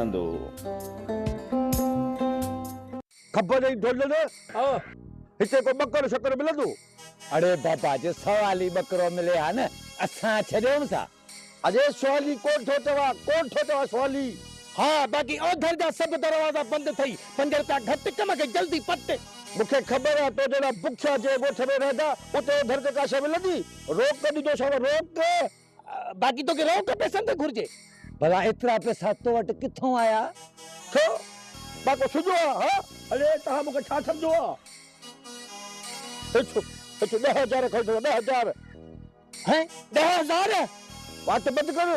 کڻندو. خبر اٿئي ڍولڻ، هتي ڪو ٻڪر شڪر ملندو؟ اڙي بابا جي سوالي ٻڪرو ملي ها نه اسان ڇڏيونس ها. اڙي سوالي ڪونه ٿو چوان، ڪونه ٿو چوان سوالي. ها باقي اوڌر جا سڀ دروازا بند اٿئي، پنج رپيا گهٽ ڪم کي جلدي پٽ. مون کي خبر آ تو جهڙا بکيا جنهن ڳوٺ ۾ رهندا اتي اوڌر تي ڪا شيء ملندي؟ روڪ ڏيندوسانو روڪ. باقي توکي روڪ پئسن تي گهرجي. ڀلا ايترا پئسا تو وٽ ڪٿون آيا؟ ڇو؟ مان ڪو سڄو آهيان ها؟ اڙي توهان مون کي ڇا سمجهيو آ؟ هيٺ هيٺ 10,000 کڻي ٿو 10,000. هين 10,000؟ وات بند ڪر.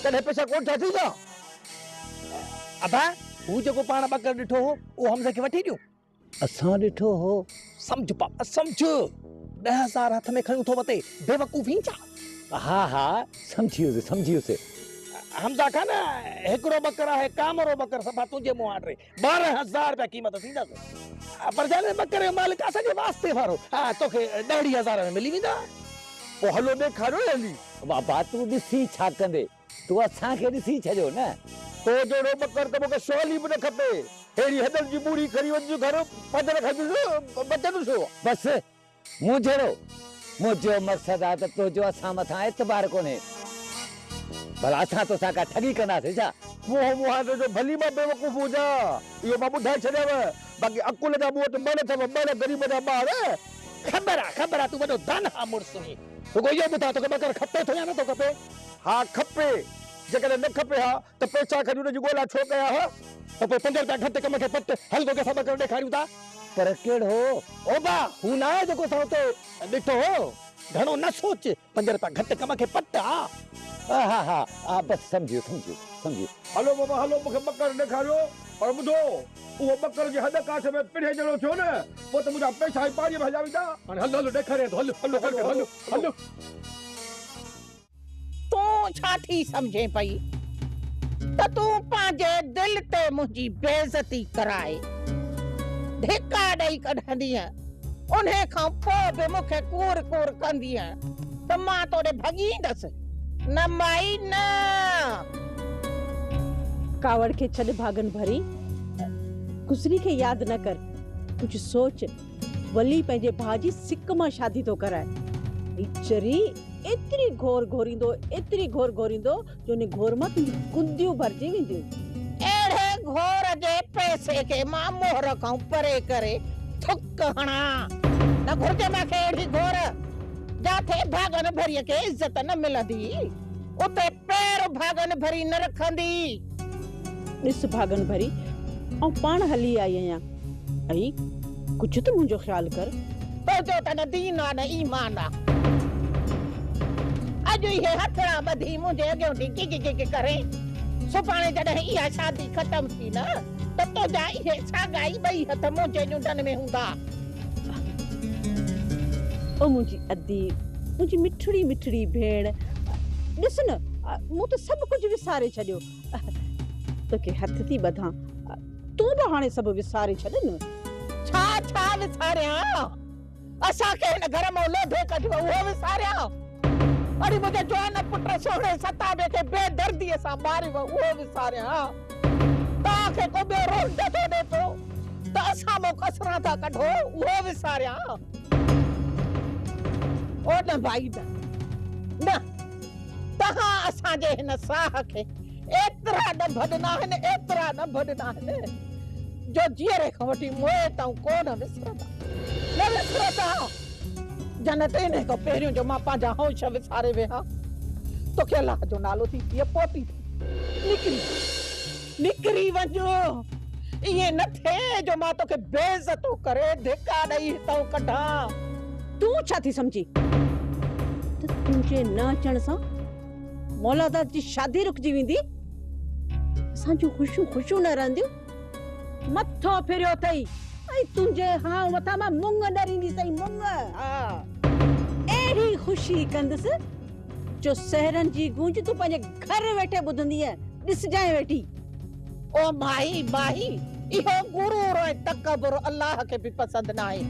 ڪڏهن پئسا ڪونه ٿا ٿيندا. ابا هو جيڪو پاڻ ٻڪر ڏٺو هو اهو حمزه کي وٺي ڏيون. اسان ڏٺو هو. سمجهه بابا سمجهه. 10,000 هٿ ۾ کڻيون ٿو وتي، بيوقوف هين ڇا؟ ها ها سمجهي ويس سمجهي ويس. حمزه کان نه هڪڙو ٻڪر آهي ڪامرو ٻڪر صفا تنهنجي منهن آڏري 12,000 رپيا قيمت ٿيندس. پر جاني ٻڪر جو مالڪ اسان جي واسطي وارو توکي ڏهڙي هزار ۾ ملي ويندا. پوء هلو ڏيکاريو نه هلي. بابا تون ڏسي ڇا ڪندي. تون اسان کي ڏسي ڇڏيو نه. تو جهڙو ٻڪر ته مون کي سولي به نه کپي. ههڙي هڏن جي ٻوڙي کڻي وڃج گهر پنڌ رکندس بچندس. بس مون جهڙو. منهنجو مقصد آ ته تنهنجو اسان مٿان اعتبار ڪونهي. ڀلا اسان توسان ڪا ٺڳي ڪنداسين ڇا؟ منهن مهانڊي جو ڀلي مان بيوقوف هجان اهو مان ٻڌائي ڇڏيانء. باقي عقل جا مون وٽ مڻ اٿو مڻ غريب جا ٻار. خبر آ خبر آ تون وڏو داناء مڙس آهين. رڳو اهو ٻڌاء توکي ٻڪر کپي ٿو يا نه ٿو کپي؟ ها کپي، جيڪڏهن نه کپي ها ته پئسا کڻي ان جي ڳولا ڇو ڪيان ها؟ ته پوء پنج رپيا گهٽ ڪم کي پٽ، هل توکي اسان ٻڪر ڏيکاريون ٿا. پر ڪهڙو؟ اوبا، هو نه آهي جيڪو اسان اتي ڏٺو هو. گهڻو نه سوچ، پنج رپيا گهٽ ڪم کي پٽ، ها. ها ها ها بس سمجهي ويس سمجهي ويس سمجهي ويس. هلو بابا هلو مون کي ٻڪر ڏيکاريو. پر ٻڌو، اهو ٻڪر جي هڏ ڪاٺ ۾ پڙهي جهڙو ٿيو نه، پوء ته منهنجا پئسا ئي پاڻيء ۾ هليا ويندا. هاڻي هل هل ڏيکاريان ٿو، هل هل هل هل هل. تون ڇا ٿي سمجهين پئي ته تون پنهنجي دل تي منهنجي بيعزتي ڪرائي ڌڪا ڏئي ڪڍندينء، انهي کان پوء به مون کي ڪور ڪور ڪندينء ته مان تو ڏي ڀڳي ايندس؟ نه مائي نه! ڪاوڙ کي ڇڏ ڀاڳن ڀري، گذري کي ياد نه ڪر، ڪجهه سوچ، ولي پنهنجي ڀاء جي سڪ مان شادي ٿو ڪرائي. هي چري ايتري گهور گهوريندو، ايتري گهور گهوريندو جو ان گهور مان تنهنجون ڪنديون ڀرجي وينديون. اهڙي گهور جي پئسي کي مان مهر کان پري ڪري ٿڪ هڻان. نه گهرجي مان کي اهڙي گهور، جاٿي ڀاڳن ڀريء کي عزت نه ملندي، اتي پير ڀاڳن ڀري نه رکندي. ڏس ڀاڳن ڀري، آئون پاڻ هلي آئي آهيان ۽ ڪجهه ته منهنجو خيال ڪر. تنهنجو ته نه دين آ نه ايمان آ. اڄ اهي هٿڙا ٻڌي منهنجي اڳيون ٿي گگ گگ ڪرين. سڀاڻي جڏهن اها شادي ختم ٿي نه ته تنهنجا اهي ساڳا ئي ٻئي هٿ منهنجي ڄنڊن ۾ هوندا. او منهنجي ادي، منهنجي مٺڙي مٺڙي ڀيڻ، ڏس نه مون ته سڀ ڪجهه وساري ڇڏيو. توکي هٿ ٿي ٻڌان، تون به هاڻي سڀ وساري ڇڏ نه. ڇا ڇا وساريان؟ اسان کي هن گهر مان لوڌي ڪڍيو اهو وساريان؟ اڙي منهنجي جوان پٽ سهڻي ستابي کي بي درديء سان ماريو اهو وساريان؟ توهان کي ڪو ٻيو رولٽ ٿو ڏي پيو ته اسان مان ڪسران ٿا ڪڍو اهو وساريان؟ او نه ڀائي نه، نه. توهان اسان جي هن ساهه کي ايترا ڏنڀ ڏنا آهن، ايترا ڏنڀ ڏنا آهن، جو جيئري کان وٺي موئي تائين ڪو نه وسرندا، نه وسرندا. جنت انهي کان پهريون جو مان پنهنجا هوش وساري ويهان، توکي الله جو نالو ٿي هيء پوتي ٿي نڪري وڃ، نڪري وڃ، ائين نه ٿئي جو مان توکي بي عزتو ڪري ڌڪا ڏئي هتئون ڪڍان. تون ڇا ٿي سمجهين ته تنهنجي نه اچڻ سان مولاداد جي شادي رڪجي ويندي؟ اسان جون خوشيون خوشيون نه رهنديون؟ مٿو ڦريو اٿئي ۽ تنهنجي هانء مٿان مان مڱ ڏرينديسئين مڱ. ها اهڙي خوشي ڪندس جو سهرن جي گونج تون پنهنجي گهر ويٺي ٻڌندينء، ڏسجانء ويٺي. او مائي مائي اهو غرور ۽ تڪبر الله کي به پسند ناهي.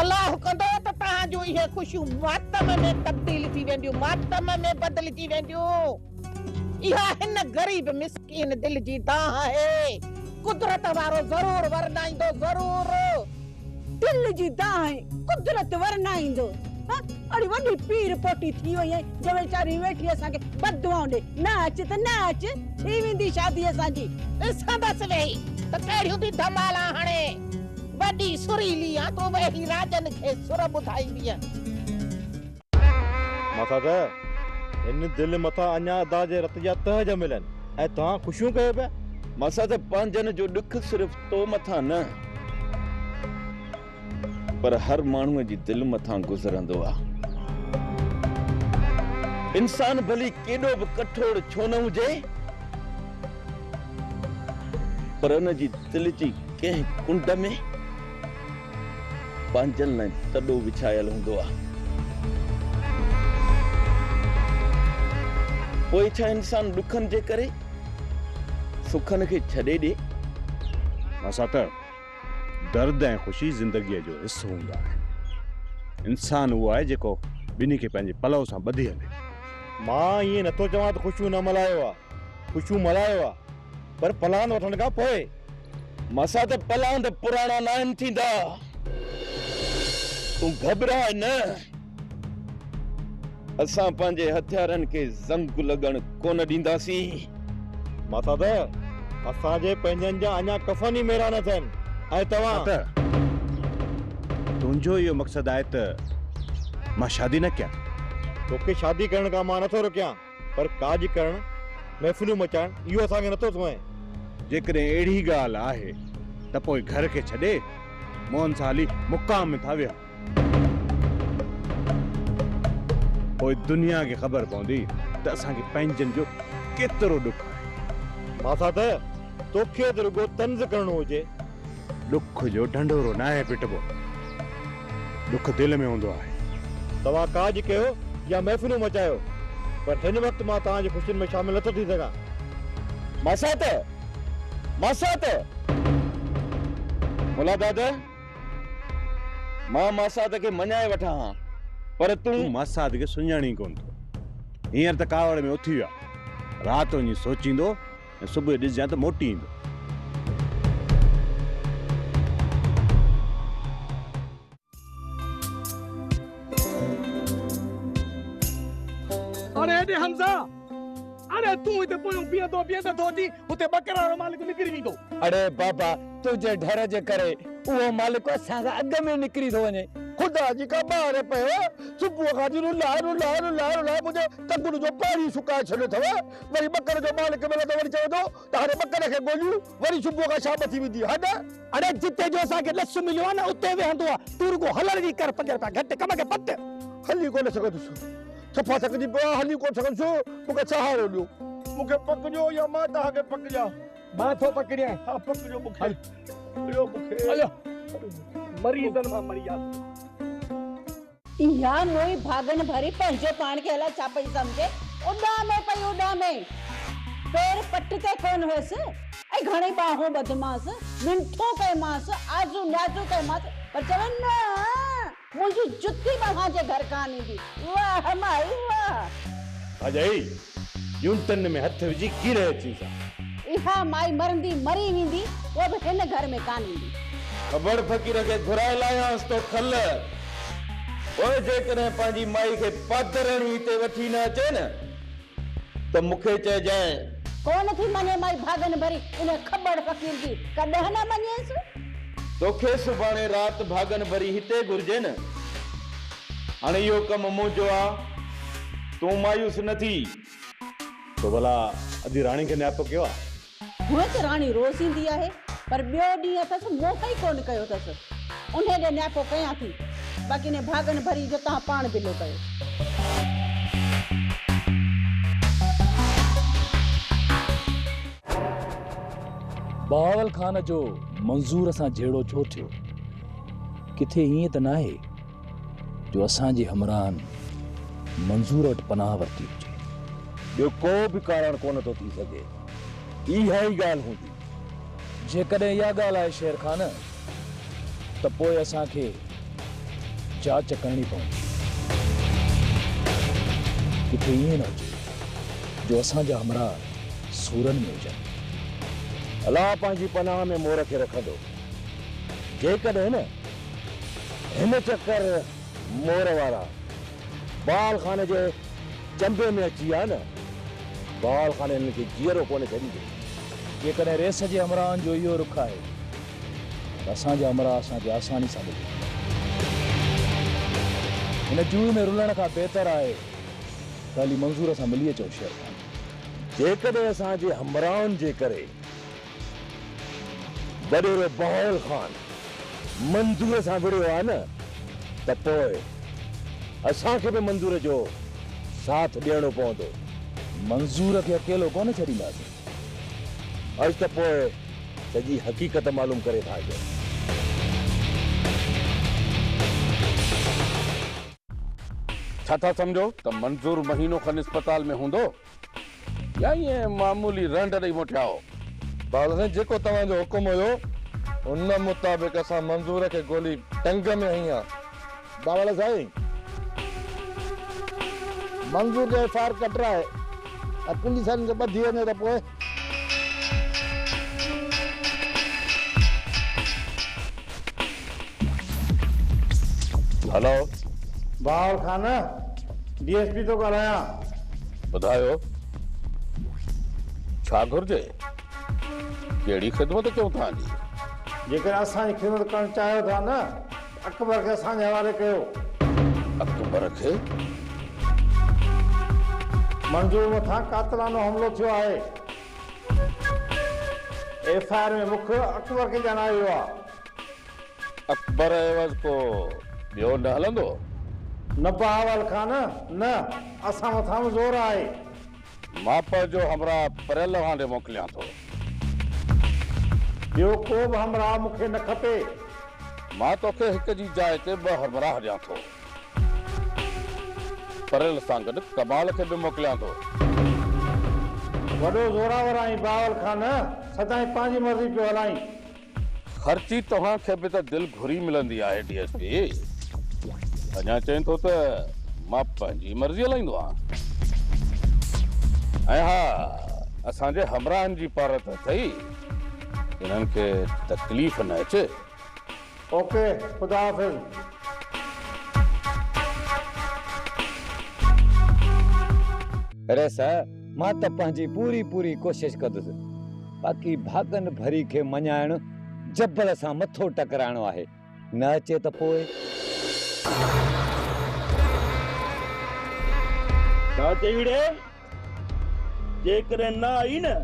الله ڪندو ته توهان جون اهي خوشيون ماتم ۾ تبديل ٿي وينديون، ماتم ۾ بدلجي وينديون. اها هن غريب مسڪين دل جي دانهن آهي. قدرت وارو ضرور ورنائيندو ضرور. دل جي دانهن قدرت ورنائيندو. ها اڙي وڏي پير پوٽي ٿي وئي آهين جو ويچاري ويٺي اسان کي بددعائون ڏي. نه اچ ته نه اچ، ٿي ويندي شادي اسان جي. ڏسندس ويهي ته ڪهڙيون ٿي ڌمالان هڻي. وڏي سريلي آن تون ويهي راڄن کي سر ٻڌائيندينء. ماسات، هن دل مٿان اڃا ادا جي رت جا تهه ڄميل آهن ۽ توهان خوشيون ڪيو پيا. ماسات، پنهنجن جو ڏک صرف تو مٿان نه پر هر ماڻهوء جي دل مٿان گذرندو آ. انسان ڀلي ڪيڏو به ڪٺور ڇو نه هجي پر ان جي دل جي ڪنهن ڪنڊ ۾ پنهنجن لاء تڏو وڇايل هوندو آ. پوء ڇا انسان ڏکن جي ڪري سکن کي ڇڏي ڏي؟ ماسات، درد ۽ خوشي زندگيء جو حصو هوندا آهن. انسان اهو آهي جيڪو ٻنهي کي پنهنجي پلئه سان ٻڌي هلي. مان ائين نٿو چوان ته خوشيون نه ملهايو ها، خوشيون ملهايو ها، پر پلاند وٺڻ کان پوء. ماسات پلاند پراڻا ناهن ٿيندا. تون گهٻراء نه. اسان پنهنجي هٿيارن کي زنگ لڳڻ ڪونه ڏينداسين. ماسات اسان جي پنهنجن جا اڃا ڪفن ئي ميرا نه ٿين ۽ توهان. ماسات تنهنجو اهو مقصد آهي ته مان شادي نه ڪيان. توکي شادي ڪرڻ کان مان نٿو روڪيان. پر ڪاڄ ڪرڻ، محفلون مچائڻ اهو اسان کي نٿو سونهين. جيڪڏهن اهڙي ڳالهه آهي ته پوء گهر کي ڇڏي موهن سان هلي مقام ۾ ٿا ويهون. پوء دنيا کي خبر پوندي ته اسان کي پنهنجن جو ڪيترو ڏک آهي. ماسات، توکي ته رڳو طنز ڪرڻو هجي. ڏک جو ڍنڍورو ناهي پٽبو. ڏک دل ۾ هوندو آهي. توهان ڪاڄ ڪيو يا محفلون مچايو، پر هن وقت مان توهان جي خوشين ۾ شامل نٿو ٿي سگهان. ماسات! ماسات! ملا داد، مان ماسات کي مڃائي وٺان ها، پر تون. تون ماسات کي سڃاڻين ڪونه ٿو. هينئر ته ڪاوڙ ۾ اٿي ويو آهي. رات وڃي سوچيندو ۽ صبح جو ڏسجان ته موٽي ايندو. اڙي ايڏي حمزه! اڙي تون هتي پويون بيهندو بيهندو ٿو اچين، هتي ٻڪر وارو مالڪ نڪري ويندو. اڙي بابا تنهنجي ڍر جي ڪري اهو مالڪ اسان کان اڳ ۾ نڪري ٿو وڃي. خدا جي ڪا ٻار پيو، صبح کان اچي رلائي رلائي رلائي رلائي منهنجي ٽنگن جو پاڻي سڪائي ڇڏيو اٿو. وري ٻڪر جو مالڪ ملندو وري چوندو ته هاڻي ٻڪر کي ڳوليون، وري صبح کان شام ٿي ويندي. ها نه؟ اڙي جتي جو اسان کي ڏس مليو آهي نه اتي ويهندو آهي، تون رڳو هلڻ جي ڪر 5 رپيا گهٽ ڪم کي پٽ. هلي ڪونه سگهندس، صفا ٿڪجي پيو آهيان، هلي ڪونه سگهندس، مون کي سهارو ڏيو. مون کي پڪڙيو يا مان توهان کي پڪڙيان؟ مان ٿو پڪڙيانء. ها پڪڙيو مون کي، پڪڙيو مون کي. مريضن مان مري وياسين. اها موئي ڀاڳن ڀري پنهنجو پاڻ کي الائي ڇا پئي سمجهي، اڏامي پئي اڏامي. پير پٽ تي ڪونه هيس ۽ گهڻي ٻانهون ٻڌمانس، منٿون ڪيمانس، آزون نيازون ڪيمانس، پر چوي نه، منهنجي جتي به اوهان جي گهر ڪانه ايندي. واهه مائي واهه! ڀاڄائي، جونٽن ۾ هٿ وجهي ڪيرائي اچينس ها. اها مائي مرندي مري ويندي، اها به هن گهر ۾ ڪانه ايندي. کبڙ فقير کي گهرائي لايانس ٿو کل. پوء جيڪڏهن پنهنجي مائي کي پادر هڻي هتي وٺي نه اچي نه ته مون کي چئجانء. ڪونه ٿي مڃي مائي ڀاڳن ڀري ان کٻڙ فقير جي، ڪڏهن نه مڃيس. توکي سڀاڻي رات ڀاڳن ڀري هتي گهرجي نه. هاڻي اهو ڪم منهنجو آ، تون مايوس نه ٿي. تو ڀلا ادي راڻي کي نياپو ڪيو آ؟ هونئن ته راڻي روز ايندي آهي، پر ٻيو ڏينهن اٿس، مون ئي ڪونه ڪيو اٿس. انهيء ڏي نياپو ڪيان ٿي. باقي انهيء ڀاڳن ڀريء جو توهان پاڻ بلو ڪيو. بهاول خان جو منظور سان جهيڙو ڇو ٿيو؟ ڪٿي ائين ته ناهي جو اسان جي همراهن منظور وٽ پناهه ورتي هجي. ٻيو ڪو به ڪارڻ ڪونه ٿو ٿي سگهي. اها ئي ڳالهه هوندي. جيڪڏهن اها ڳالهه آهي شير خان ته پوء اسان کي جاچ ڪرڻي پوندي. ڪٿي ائين نه هجي جو اسان جا همراهه سورن ۾ هجن. الله پنهنجي پناهه ۾ مور کي رکندو. جيڪڏهن نه هن چڪر مور وارا بال خان جي چنبي ۾ اچي ويا نه، بال خان هنن کي جيئرو ڪونه ڇڏيندو. جيڪڏهن ريس جي همراهن جو اهو رخ آهي ته اسان جا همراهه اسان کي آساني سان ملي ويندا. هن جوء ۾ رلڻ کان بهتر آهي ته هلي منظور سان ملي اچون شير خان. جيڪڏهن اسان جي همراهن جي ڪري وڏيرو بهاول خان منظور سان وڙهيو آهي نه ته پوء اسان کي به منظور جو ساٿ ڏيڻو پوندو. منظور کي اڪيلو ڪونه ڇڏينداسين. اڄ ته پوء سڄي حقيقت معلوم ڪري ٿا اچون. ڇا ٿا سمجهو ته منظور مهينو کن اسپتال ۾ هوندو يا ائين معمولي رهنڊ ڏئي موٽيا هو؟ بابا سائين جيڪو توهان جو حڪم هيو ان مطابق اسان منظور کي گولي ٽنگ ۾ هنئي آ. بابا سائين منظور جو ايف I R ڪٽرائي ۽ پوليس وارن کي ٻڌي وڃي ته پوء. Hello. Bahawal Khan, D S P ٿو ڳالهايان. ٻڌايو ڇا گهرجي؟ ڪهڙي خدمت ڪيون توهان جي؟ جيڪڏهن اسان جي خدمت ڪرڻ چاهيو ٿا نه ته اڪبر کي اسان جي حوالي ڪيو. اڪبر کي؟ منظور مٿان قاتلانو حملو ٿيو آهي. ايف I R ۾ مک اڪبر کي ڄاڻايو ويو آهي. اڪبر عيوض ڪو ٻيو نه هلندو؟ نه بهاول خان نه، اسان مٿان به زور آهي. مان پنهنجو همراهه پريل اوهان ڏي موڪليان ٿو. ٻيو ڪو به همراهه مون کي نه کپي. مان توکي هڪ جي جاء تي ٻه همراهه ڏيان ٿو. پريل سان گڏ ڪمال کي به موڪليان ٿو. وڏو زوراور آهين بهاول خان، سدائين پنهنجي مرضي پيو هلائين. خرچي توهان کي به ته دل گهري ملندي آهي ڊي ايس پي. اڃا چئين ٿو ته مان پنهنجي مرضي هلائيندو آهيان. ۽ ها اسان جي همراهن جي پارت اٿئي انهن کي تڪليف نه اچي. اوڪي خدا حافظ. ريس مان ته پنهنجي پوري پوري ڪوشش ڪندس. باقي ڀاڳن ڀري کي مڃائڻ جبل سان مٿو ٽڪرائڻو آهي، نه اچي ته پوء؟ ڇا چئي ڙي؟ جيڪڏهن نه آئي نه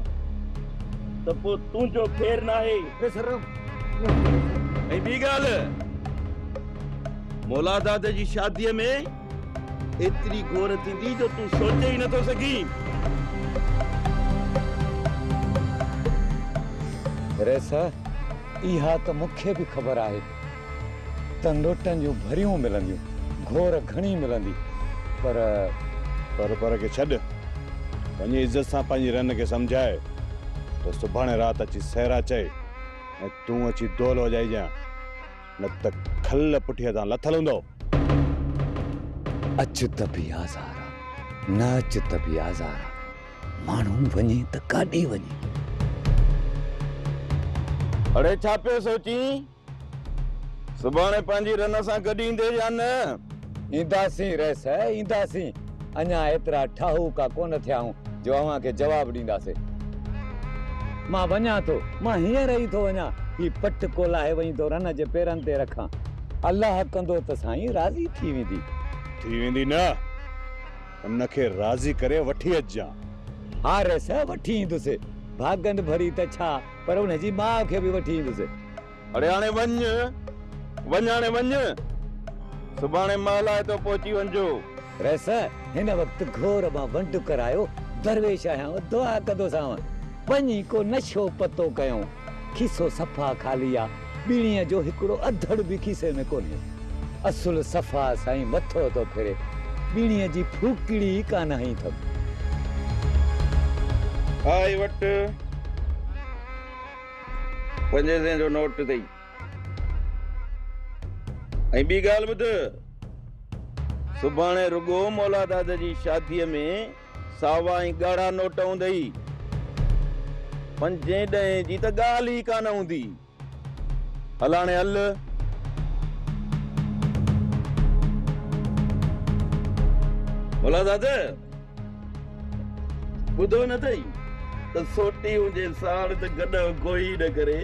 ته پوء تنهنجو خير ناهي. ۽ ٻي ڳالهه، مولاداد جي شاديء ۾ ايتري گهور ٿيندي جو تون سوچي ئي نٿو سگهين. ريس، اها ته مون کي به خبر آهي ته نوٽن جون ڀريون ملنديون، گهور گهڻي ملندي، پر. پر پر کي ڇڏ. وڃي عزت سان پنهنجي رن کي سمجهاء ته سڀاڻي رات اچي سهرا چئي ۽ تون اچي دول وڄائجان. نه ته کل پٺيء تان لٿل هوندو. اچ ته به آزار آ، نه اچ ته به آزار آ، ماڻهو وڃي ته ڪاڏي وڃي؟ اڙي ڇا پيو سوچين؟ سڀاڻي پنهنجي رن سان گڏ ايندين يا نه؟ اينداسين رئيس، اينداسين. اڃا ايترا ٺاهوڪا ڪونه ٿيا آهيون جو اوهان کي جواب ڏينداسين. مان وڃان ٿو، مان هينئر ئي ٿو وڃان. هي پٽڪو لاهي وڃي ٿو رن جي پيرن تي رکان. الله ڪندو ته سائين راضي ٿي ويندي. ٿي ويندي نه، ان کي راضي ڪري وٺي اچجان. ها رئيس، وٺي ايندس. ڀاڳن ڀري ته ڇا، پر ان جي ماء کي به وٺي ايندس. اڙي هاڻي وڃ، وڃ هاڻي وڃ. سڀاڻي مهلائتو پهچي وڃجو. رئيس، هن وقت گهور مان ونڊ ڪرايو درويش آهيان، دعا ڪندوسانء. وڃي ڪو نشو پتو ڪيون. کيسو صفا خالي آ، ٻيڻيء جو هڪڙو اڌڙ به کيسي ۾ ڪونهي. اصل صفا سائين مٿو ٿو ڦري. ٻيڻيء جي ڦوڪڙي ئي ڪانه هنئي اٿم. آء وٽ. پنجين سين جو نوٽ اٿئي. ۽ ٻي ڳالهه ٻڌ، سڀاڻي رڳو مولاداد جي شاديء ۾ ساوا ۽ ڳاڙها نوٽ هوندئي. پنجين ڏهين جي ته ڳالهه ئي ڪانه هوندي. هل هاڻي هل. مولا داد، ٻڌو نه اٿئي ته سوٽي هجي ساڻ ته گڏهه گوهي نه ڪري.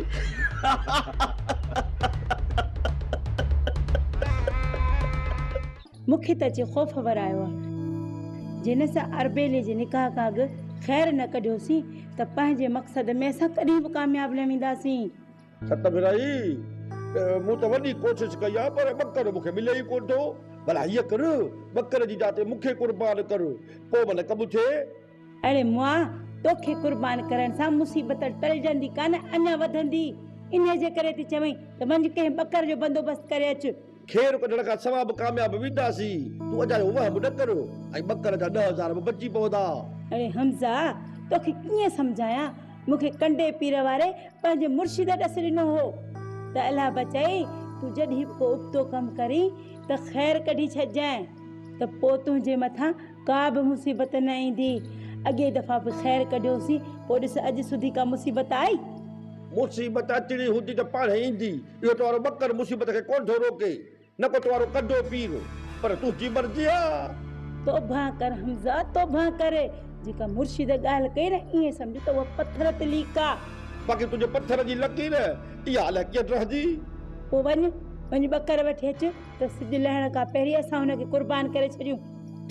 مون کي ته اچي خوف ورايو آ. جنھن سان اربيلي جي نڪاح کان اڳ خير نه ڪڍيوسين ته پنھنجي مقصد ۾ اسان ڪڏھن به ڪامياب نه وينداسين. ست ڀيرائي مون ته وڏي ڪوشش ڪئي آ پر ٻڪر مون کي ملي ئي ڪونه ٿو. ڀلا هيء ڪر، ٻڪر جي جاء تي مون کي قربان ڪر، پوء ڀل ڪم ٿئي. اڙي مئا، توکي قربان ڪرڻ سان مصيبت ٽلجندي ڪانه، اڃا وڌندي. انهيء جي ڪري ٿي چوين ته وڃ ڪنهن ٻڪر جو بندوبست ڪري اچ. خير ڪڍڻ کان سوا به ڪامياب وينداسين. تون اجايو وهم نه ڪر ۽ ٻڪر جا 10,000 به بچي پوندا. اڙي حمزه، توکي ڪيئن سمجهايان، مون کي ڪنڊي پير واري پنهنجي مرشد ڏس ڏنو هو ته الله بچائي تون جڏهن به ڪو ابتو ڪم ڪرين ته خير ڪڍي ڇڏجانء ته پوء تنهنجي مٿان ڪا به مصيبت نه ايندي. اڳئين دفعا به خير ڪڍيوسين، پوء ڏس اڄ سوڌي ڪا مصيبت آئي؟ مصيبت اچڻي هوندي ته پاڻهي ايندي. اهو توهارو ٻڪر مصيبت کي ڪونه ٿو روڪي، نه ڪو توهارو ڪنڊو پير، پر تنهنجي مرضي آ. توبهه ڪر حمزه، توبهه ڪر. جيڪا مرشد ڳالهه ڪئي نه، ائين سمجهه ته اها پٿر تي ليڪ آ. باقي تنهنجي پٿر جي لڪير، اها الائي ڪيئن رهندي. پوء وڃ، وڃ ٻڪر وٺي اچ ته سج لهڻ کان پهرين اسان هن کي قربان ڪري ڇڏيون.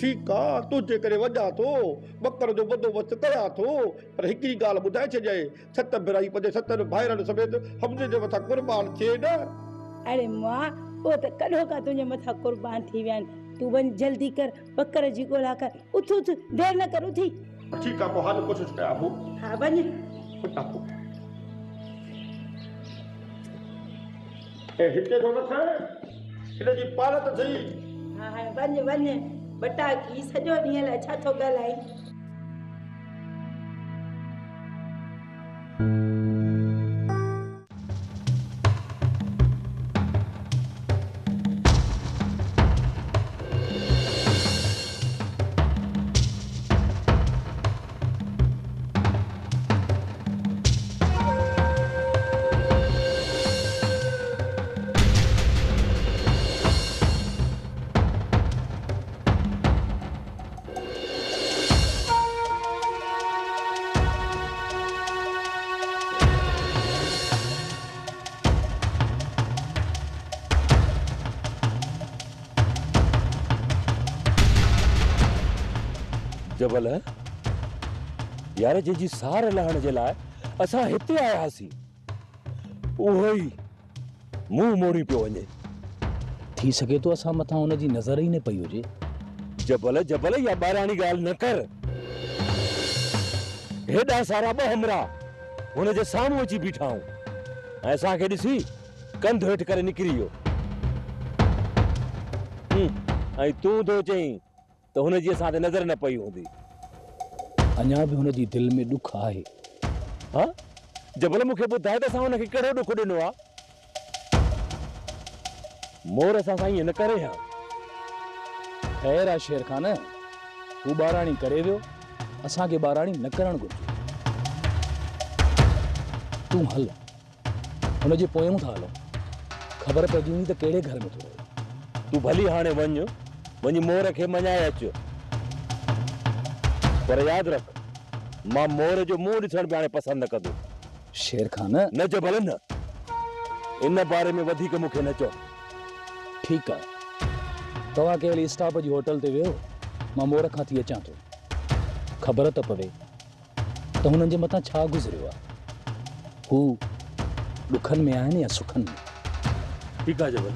ٺيڪ آ، تنهنجي ڪري وڃان ٿو، ٻڪر جو بندوبست ڪيان ٿو، پر هڪڙي ڳالهه ٻڌائي ڇڏيانء، ست ڀيرائي پنهنجي ستن ڀائرن سميت حمزي جي مٿان قربان ٿئي نه. اڙي مئا، اهي ته ڪڏهوڪا تنهنجي مٿان قربان ٿي ويا آهن. تون وڃ جلدي ڪر، ٻڪر جي ڳولا ڪر. اٿ اٿ، دير نه ڪر، اٿي. ٺيڪ آ، پوء هل ڪوشش ڪيان ٿو. ها وڃ. وڃان ٿو. ۽ هتي ٿو رکين، هن جي پارت اٿئي. ها ها وڃ وڃ، ٻٽاڪي سڄو ڏينهن الائي ڇا ٿو ڳالهائين. جبل، يار جنهن جي سار لهڻ جي لاء اسان هتي آيا هئاسين، اهو ئي منهن موڙي پيو وڃي. ٿي سگهي ٿو اسان مٿان هن جي نظر ئي نه پئي هجي. جبل، جبل اها ٻاراڻي ڳالهه نه ڪر. هيڏا سارا ٻه همراهه هن جي سامهون اچي بيٺا آهيون ۽ اسان کي ڏسي ڪنڌ هيٺ ڪري نڪري ويو. ۽ تون ٿو چئين ته هن جي اسان تي نظر نه پئي هوندي. اڃا به هن جي دل ۾ ڏک آهي. ها؟ جبل مون کي ٻڌاء ته اسان هن کي ڪهڙو ڏک ڏنو آ؟ مور اسان سان ائين نه ڪري ها. خير آ شير خان، هو ٻاراڻي ڪري ويو، اسان کي ٻاراڻي نه ڪرڻ گهرجي. تون هل. هن جي پويون ٿا هلون. خبر پئجي ويندي ته ڪهڙي گهر ۾ ٿو رهي. تون ڀلي هاڻي وڃ، وڃي مور کي مڃائي اچ. پر ياد رک، مان مور جو منهن ڏسڻ به هاڻي پسند نه ڪندس. شير خان! نه جبل نه. ان باري ۾ وڌيڪ مون کي نه چئو. ٺيڪ آ. توهان ڪنهن اسٽاپ جي هوٽل تي ويهو، مان مور کان ٿي اچان ٿو. خبر ته پوي. ته هنن جي مٿان ڇا گذريو آهي؟ هو ڏکن ۾ آهن يا سکن ۾؟ ٺيڪ آهي جبل.